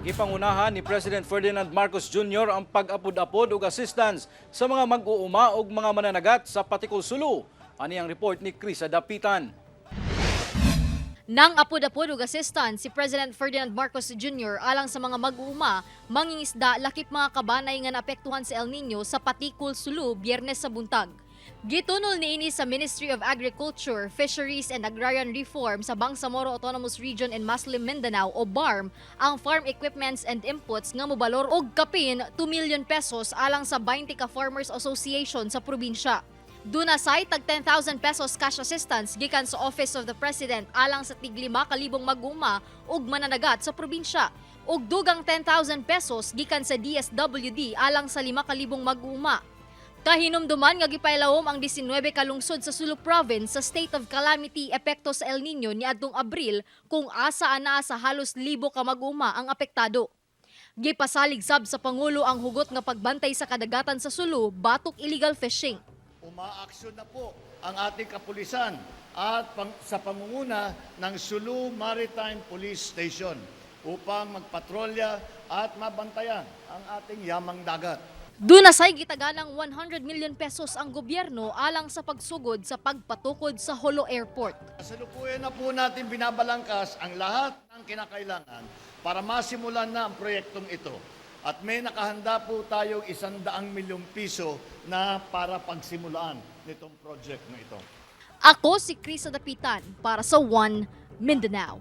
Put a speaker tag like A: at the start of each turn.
A: Gipangunahan ni President Ferdinand Marcos Jr. ang pag-apod-apod og assistance sa mga mag-uuma ug mga mananagat sa Patikul, Sulu. Ani ang report ni Krisa Dapitan.
B: Nang apod-apod og assistance si President Ferdinand Marcos Jr. alang sa mga mag-uuma, mangingisda lakip mga kabanay nga naapektuhan sa El Nino sa Patikul, Sulu, Biyernes sa buntag. Gitunol niini sa Ministry of Agriculture, Fisheries and Agrarian Reform sa Bangsamoro Autonomous Region in Muslim Mindanao o BARM ang farm equipments and inputs nga mobalor og kapin 2 million pesos alang sa 20 ka farmers association sa probinsya. Duna say tag 10,000 pesos cash assistance gikan sa Office of the President alang sa tig 5,000 mag-uma ug mananagat sa probinsya. Ug dugang 10,000 pesos gikan sa DSWD alang sa 5,000 mag-uma. Kahinumduman nga gipailawom ang 19 ka lungsod sa Sulu Province sa state of calamity epekto sa El Nino niadtong Abril, kung asa anaa sa halos libo ka mag-uma ang apektado. Gipasalig sab sa Pangulo ang hugot nga pagbantay sa kadagatan sa Sulu batok illegal fishing.
C: Umaaksyon na po ang ating kapulisan at sa pangunguna ng Sulu Maritime Police Station upang magpatrolya at mabantayan ang ating yamang dagat.
B: Duna say gitaganang 100 million pesos ang gobyerno alang sa pagsugod sa pagpatukod sa Jolo Airport.
C: Kasalukuyan na po natin binabalangkas ang lahat ng kinakailangan para masimulan na ang proyektong ito. At may nakahanda po tayong 100 milyong piso na para pagsimulaan nitong project na ito.
B: Ako si Krisa Dapitan para sa One Mindanao.